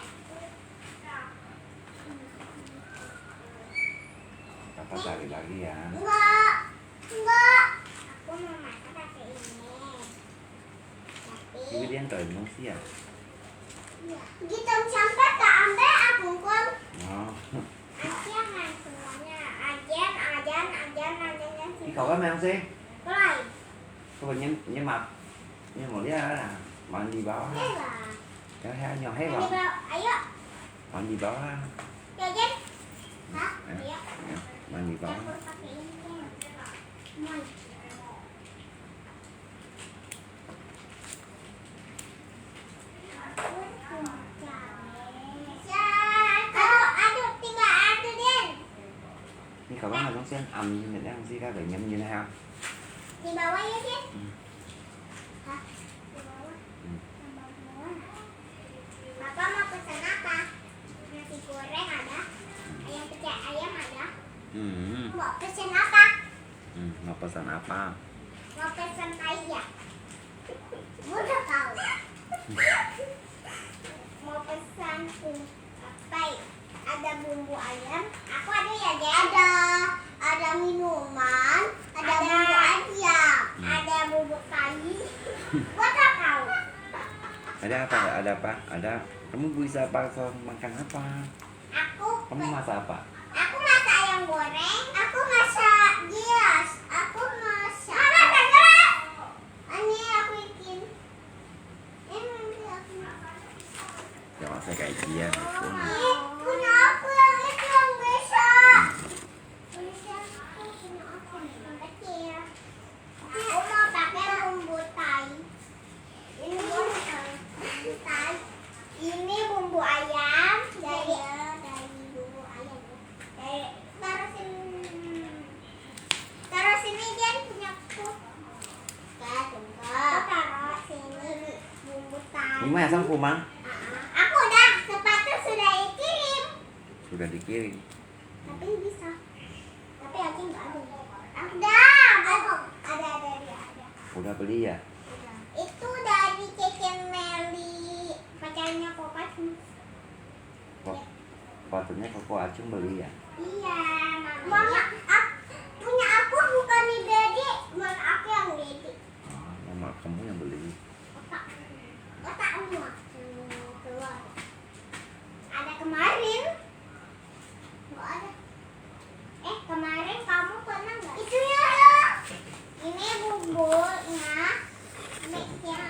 Papa cari lagi ya. Enggak, enggak. Aku mau masak pakai ini. Tapi ini dia taruh emosi ya? Iya. Kita sampai tak ambil aku kan? Oh. Ajen kan semuanya. Ajen, Ajen, Ajen, Ajen, Ajen. Ih, kau kan memang sih? Kau lain. Kau nyem, nyem ap-, nyem mau dia lah. Mandi bawah lah. Hei lah. Ya, ya, nyok, hei, mandi bawah. Ayo. Mandi bawah lah. Ya, Jen. Hah? Ya, ayo. Ya, mandi bawah. Campur pakai ini, Jen. Mandi. Aduh, aduh, tinggal aduh, Din. Ini kawan abang siang am ini yang si kau nyam ini ha. Di bawah ya, Din? Hmm. Hah? Di bawah? Hmm. Tambah bawah. Bapak mau pesan apa? Nasi goreng ada, ayam penyet ayam ada. Hmm. Mau pesan apa? Hmm, mau pesan apa? Mau pesan paella. Mudah tahu. Mau pesan kum-, apa ya? Ada bumbu ayam. Aku ada ya, Jen? Ada, ada minuman, ada bumbu ayam, ada bubur Thai. Mudah tahu. Ada apa? Ada apa? Ada. Kamu bisa pasang makan apa? Aku, kamu masak apa? Aku masak ayam goreng. Aku masak, yes. Aku masak. Mama, masak. Ini aku bikin. Ini nanti aku masak. Yang masak kayak dia, betul. Ih, punya aku yang itu yang besar. Punya aku, punya aku yang kecil. Aku mau pakai bumbu Thai. Ini bumbu Thai. Ini bumbu ayam. Jadi, dari bumbu ayam. Dari, taruh sini. Taruh sini, Jen, punyaku. Oke, tunggu. Aku taruh sini bumbu Thai. Ini mau yang sangku, Mang? Ah, ah. Aku udah, sepatu sudah dikirim. Sudah dikirim. Tapi bisa. Tapi aku nggak ada. Ada, ada, ada, ada, ada. Udah beli ya? Udah. Itu dari Cece Meli, pacarnya Papa Cun. Wah, sepatunya Koko Acung beli ya? Iya, Mama. Mama, ap-, punya aku bukan dibeli, bukan aku yang beli. Ah, mama kamu yang beli. Otak. Otakmu yang keluar. Ada kemarin. Nggak ada. Eh, kemarin kamu pernah nggak? Itu ya, ya. Ini bumbunya. Ini ya.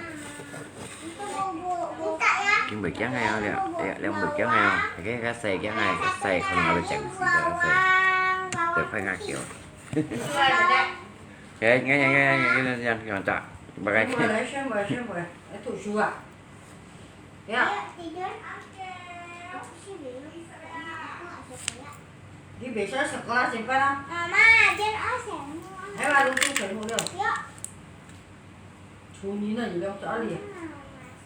Itu bumbu. Buka ya. 會驚个哦，這，這，這會驚个哦，該個細驚个，細可能會整死个，細，對，快點叫。哎，你看，你看，你看，你看，你看，你看，打，把它。先不，先不，先不，來讀書啊。不要。你袂使食个啦，先不啦。媽媽，這個愛洗目啊。哎，我都做水果了。有。 除你那有兩隻啊，你。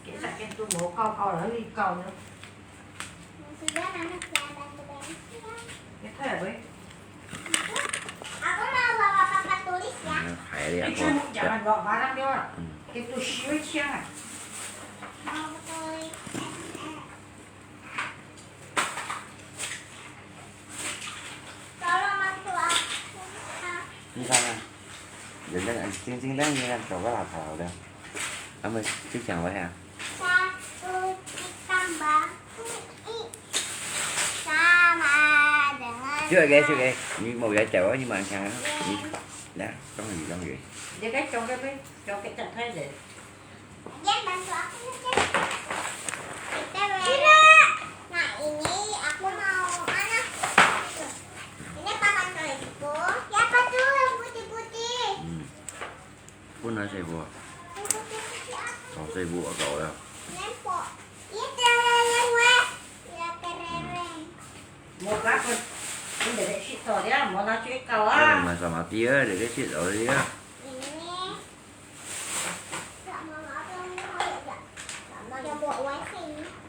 其實佢都無搞搞了，你搞呢？你睇下喂。Aku mau bawa papa tulis ya. 嗯，還有兩個。你全部講完了，馬上掉啊。嗯。佢都洗會清啊。Mau tulis. 你看啊，人家眼睛睛亮，你看走个老头了，他们就讲了呀。就个，就个，你莫个走啊，你慢行啊，你，来，终于，终于。你个走个呗，走个走开点。 Jen, bantu aku, Jen. Kita bere. Nah, ini aku mau, mana? Ini papan tulisku. Siapa tuh yang putih-putih? Hmm. Pun nasi buah. Yang putih-putih apa? Nasi buah kau ya. Nempok. Iya, terereng, weh. Iya, terereng. Mau apa? Pun dari situ dia, mau nasi kau ah. Masa mati ya, dari situ dia. Ini.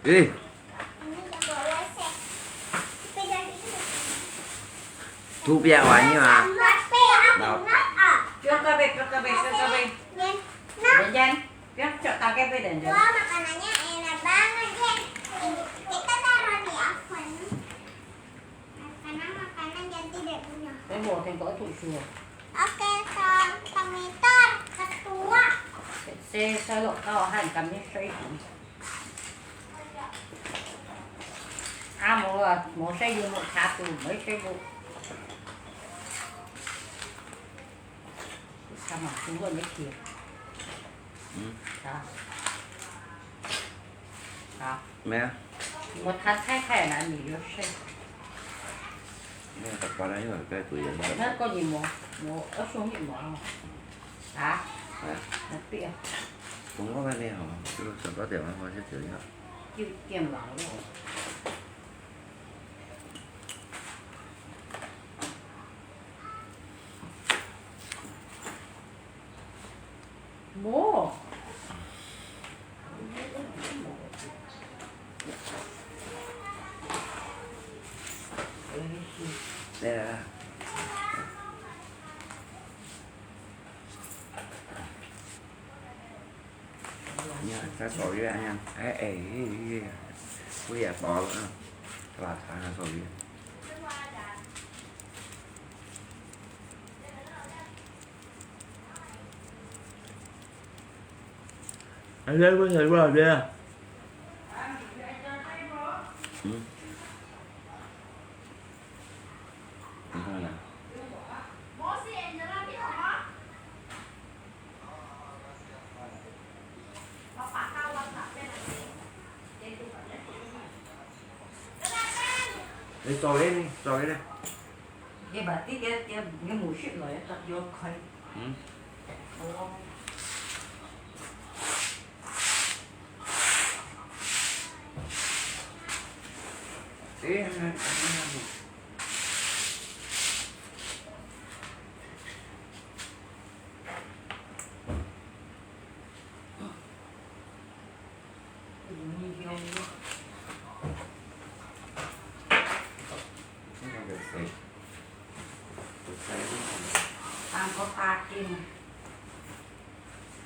咦，tu biar wangi mah. Biar kabeh, biar kabeh, biar kabeh. Jen, jen, jen. Biar cok tak kabeh dan jen. Wah, makanannya enak banget, Jen. Kita taruh di oven. Makanan-makanan yang tidak punya. Saya mau tengok tu semua. Oke, Tong. Tong Mister, ketua. Saya selalu kau han kami saya. Ah, mau, mau saya mau satu, mau saya mau. Sama, tunggu ni dia. Hmm. Dah. Dah. 咩啊？我攤開開啦，你就食。你个白瓜仔因為該對人个。那个你無，無，我送你無啊？啊？啊？那對啊。中國个你吼，就十八點啊，我就走了。九點嘛，我。 無。對啊。 你看，他手里面，哎，哎，哎，哎，不也薄了啊？是吧？尝尝手里。 哎，那个水果好吃啊。嗯。你看看。 你做个呢？做个呢？你把这个，这个，你母亲来，要开。嗯。哦。哎，那，那，那，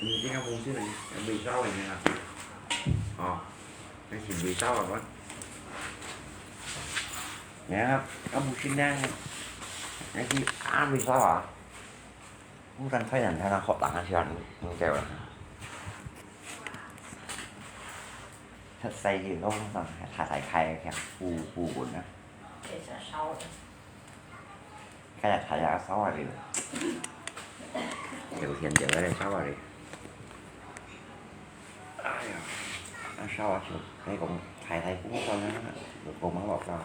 你这个红色的，味道怎么样啊？哦，那是味道啊，我。你看，那不是那，那是啊，味道啊。 烏燈推人睇下學打下先，毋夠啦。細條咯，大大塊个，補補穩啊。這隻燒的。今日睇下燒下你。有天就喺度燒下你。哎呀，啊，燒啊，就係講大大風扇啊，就講猛落啊。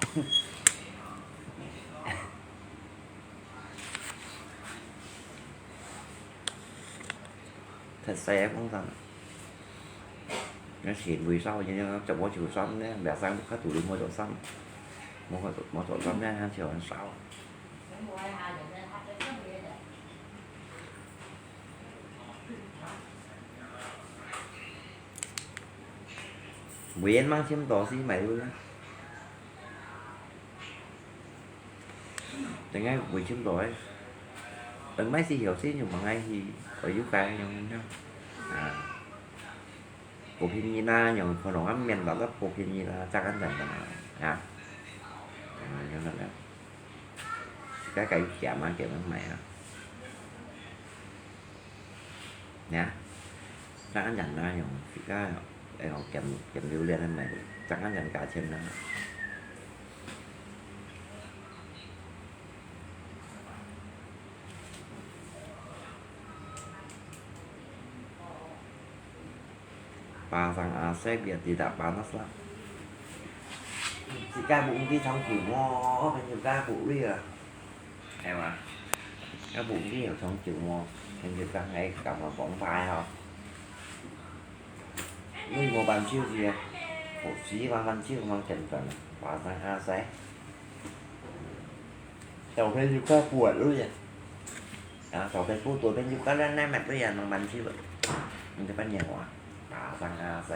忒細个風扇，該係為燒，因為著無著衫呢，袂使較獨立無著衫，無著無著衫呢，就很燒。 Mười yên mang chim to si mày lui á. Tengah mười chim to ấy. Tengah mày si hiểu si nhưng mà ngay hi ở dưới cái nhau nhau. À. Bộ phim như na nhau còn nó ăn miền đó là bộ phim như na chắc ăn dần dần. À. À, nhau nhau nhau. Cái cái kia mà kia mà mày á. Nè, chắc ăn dần na nhau. Thì cái cái họ kiểm kiểm lưu liên ăn mày. Chắc ăn dần cả chim na. Pasang A C biar tidak panas lah. Jika bu di trong kiu mo, kan juga bu ri ah. Em ah. Kan bu di trong kiu mo, kan juga ngay cả mà bóng bay ho. Lui một bàn chiêu gì à? Một xí mà bàn chiêu mà kiểm tra. Pasang A C. Trong cái juga buat lui ah. À, trong cái bu tua bên juga là nai mặt lui ah, nang bàn chiêu. Mình cái bàn nhiều à. Pasang A C.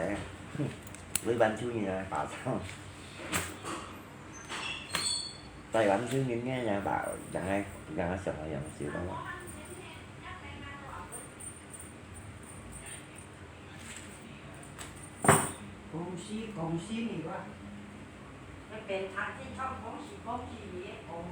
Lui bàn chiêu gì à, pasang. Tay bàn chiêu nhìn nghe nhà bảo, chẳng ai, chẳng ai sợ là dòng xíu đâu. 恭喜恭喜你哇！那边他经常恭喜恭喜你，哦。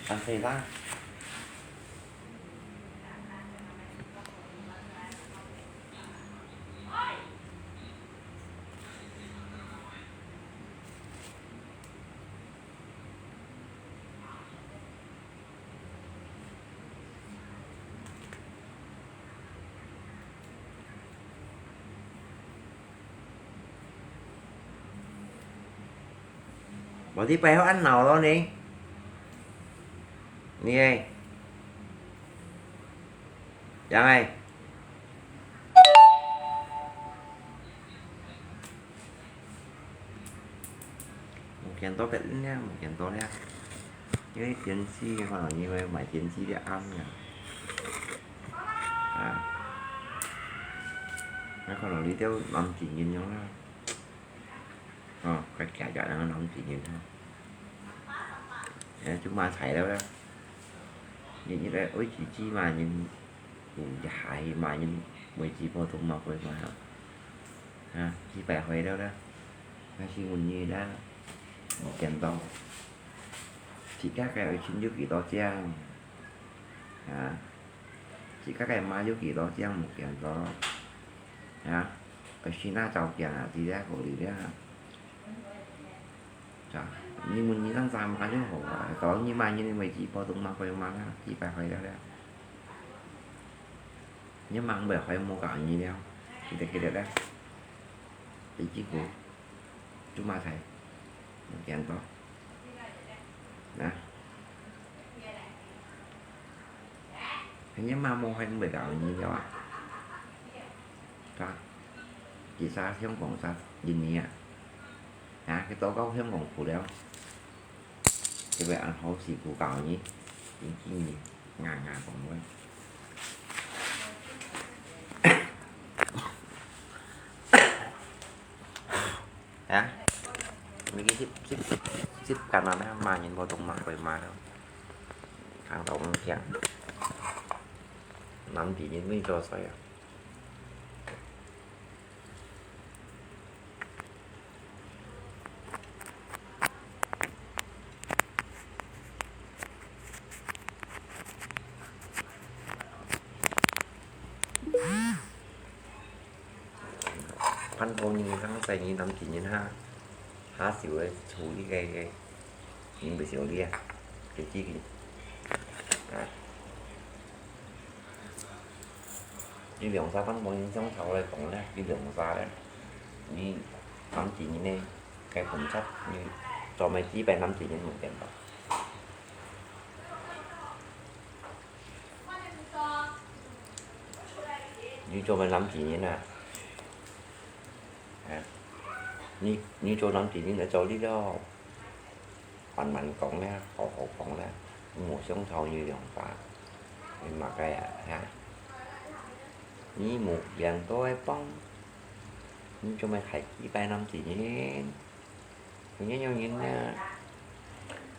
Ăn thịt lắm. Bảo đi bay hao ăn nào đó nè. Nè. Yang ai. Một kèn to pet nha, một kèn to nha. Như cái tiến sĩ hoặc là như vậy, mãi tiến sĩ đi ăn nha. À. Nó còn là đi theo năm chỉ nhìn nhau nha. Ờ, cái kia chả là nó năm chỉ nhìn thôi. Ê, chúng mà thấy đâu đó. Nhìn như vậy, ôi, chỉ chi mà nhìn, nhìn hài mà nhìn, mười chỉ vô tung mà quên mà. Ha, chỉ phải hỏi đâu đó. Mà chỉ muốn như đó. Một kèn to. Chỉ các cái ở trên dướiกี่ตัวเจียง. Ha. Chỉ các cái mà dướiกี่ตัวเจียง một kèn to. Ha. Ở trên đó chào kèn à, thì ra cổ đi đó. Chà, nì mùn nì tăng zam ka yung hổ à, có nì mà nì mày chỉ bao túng mà quay mà ha, chỉ phải hỏi đó đó. Nì mà không phải hỏi mua cả nì đeo, chỉ để cái đó đó. Để chỉ cũ, chú mà thầy, một kèn to. Nè. Thế nhưng mà mua hay không phải cả nì đeo à. Chà, chỉ xa hiếm bóng xa, nhìn nì à. Hả, cái tô gốc hiếm bóng phủ đeo. Cái vậy ăn hấu xì củ cảo nhỉ? Chính chính nhỉ? Ngà ngà còn luôn. Hả? Mình cái zip zip zip cắn nó nè, mà nhìn vào trong mặt rồi mà đâu. Hàng tàu nó kẹt. 南極人會做啥啊？番婆人、江西人、南極人哈，下手个處理个个，人袂相理啊，就知佢啊。 你兩儕番婆人相吵來講咧，你兩儕咧，你南極人呢，該分析，你做麼个知擺南極人無見到？你做麼个南極人啊？啊？你，你做南極人來做你咯。 慢慢講咧，好好講咧，無相吵你兩儕，你麼个啊，哈？你無見到个幫，你做麼个還知擺南極人？有影樣人啊，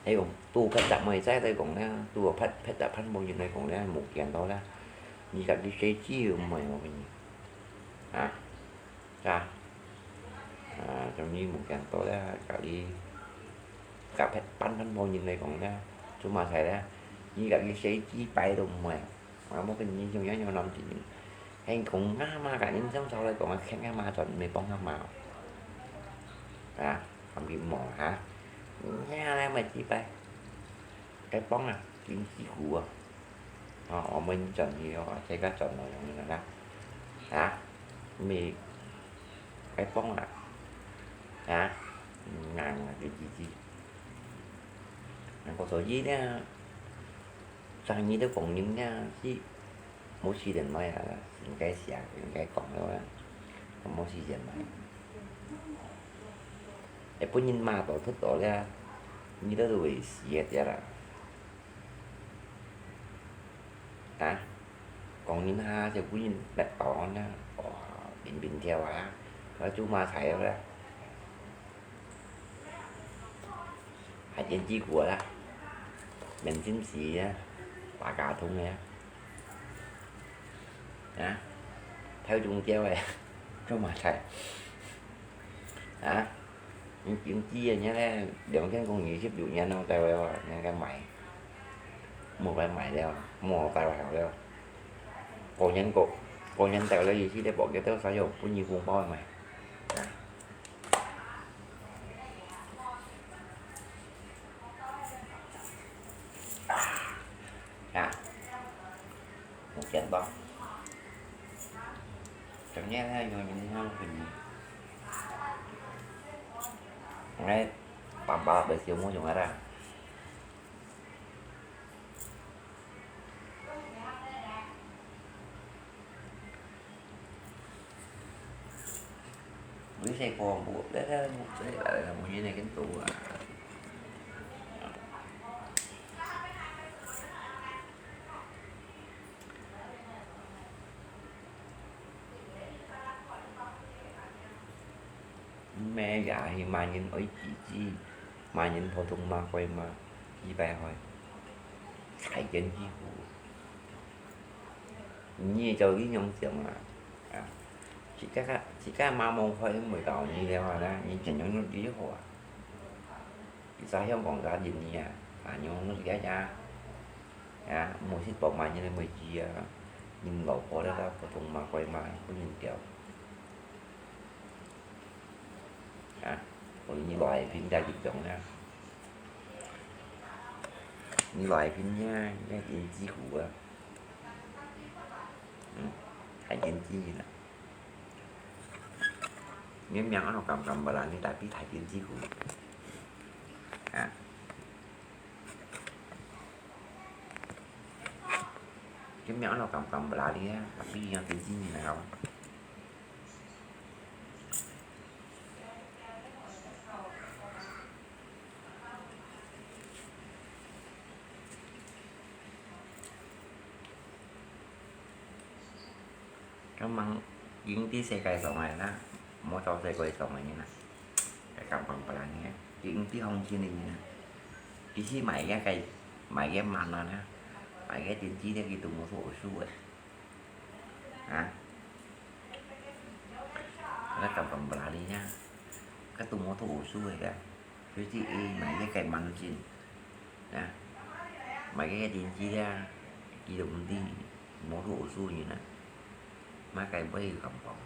還有拄別隻妹仔來講咧，拄別，別隻番婆人來講咧，無見到咧，你家己細知有無？我問你，啊？ 啊，啊，像你無見到咧，家己，甲別班番婆人來講咧，做麼个咧？你家己細知擺都毋會，啊，無跟你影響，影響南極人。還講阿媽甲人相吵來講啊，欠阿媽轉，毋係幫阿媽哦。啊，含佢無哈？你啊，來，毋係知擺，該幫啊，金雞糊啊。 哦，我們轉去哦，這個轉了用那個啦，啊，你該幫啦，啊，硬啊，就自己。那個所以呢，生意都講人呢，是無時間來啊，應該寫，應該講了啊，無時間來。會分人罵到出到了，你都會死个了啦。 啊，講人下就分人滅到安啦，哇，乒乒跳啊，佢做麼个了啦？還電子股啦，明星時啊，打卡通个啊，啊，跳中招个，做麼个？啊？ 你經濟个呢咧，兩千空二十六年咯，到了，人家買，無來買了，無帶來了。過年過，過年到了，意思咧，無幾多使用，分你紅包買。啊。啊。有錢吧？ Ternyata nyo nyo nyo nyo. Ngai, tanpa besi mo yung ara. Besi ko bu, besi mo, besi mo yun ay kinto ah. 毋係也係罵人愛自制，罵人普通話、國話，幾擺開，大言幾乎。你就恁樣想啊，啊，自家，自家罵無開，毋會教你了啊，你怎樣用就好啊。 其實香港个人呢，啊，用這个啊，啊，無識講罵人个妹子啊，人老婆了，普通罵、怪罵，不能掉。啊，我們來評價一種啊，你來評價，那電子股啊，嗯，還電子呢。 Ngem yang ano kam kam balani tapi thai tiên tri khu. À. Ngem yang ano kam kam balani á, tapi yang tiên tri như nào? Cái măng dính tí xe cày sống này đó, mua cho xe cày sống này như này. Cái cặp bằng pala này, dính tí hông chi này như này. Tí xí mày cái cày, mày cái màn nó nè. Mày cái tiên tri đấy, cái tụi mua số số ấy. 啊？該感覺毋拉哩呀，該都無讀書个，所以這買一個蠻緊，啊，買個電視啊，佢都毋知，無讀書人啊，買個會有感覺啊。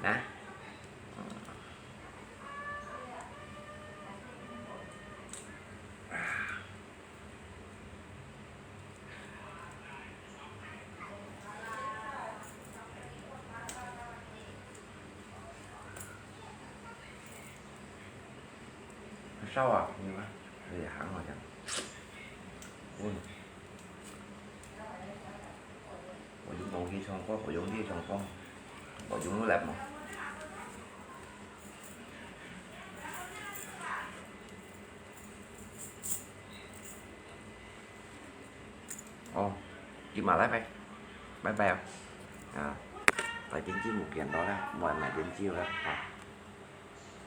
來。燒啊，你看，這个鹹好像。嗯。我就忘記唱歌，我忘記唱歌，我就來嘛。哦，今日拜拜，拜拜啊！啊，大電視無見到啦，無人買電視啦，啊。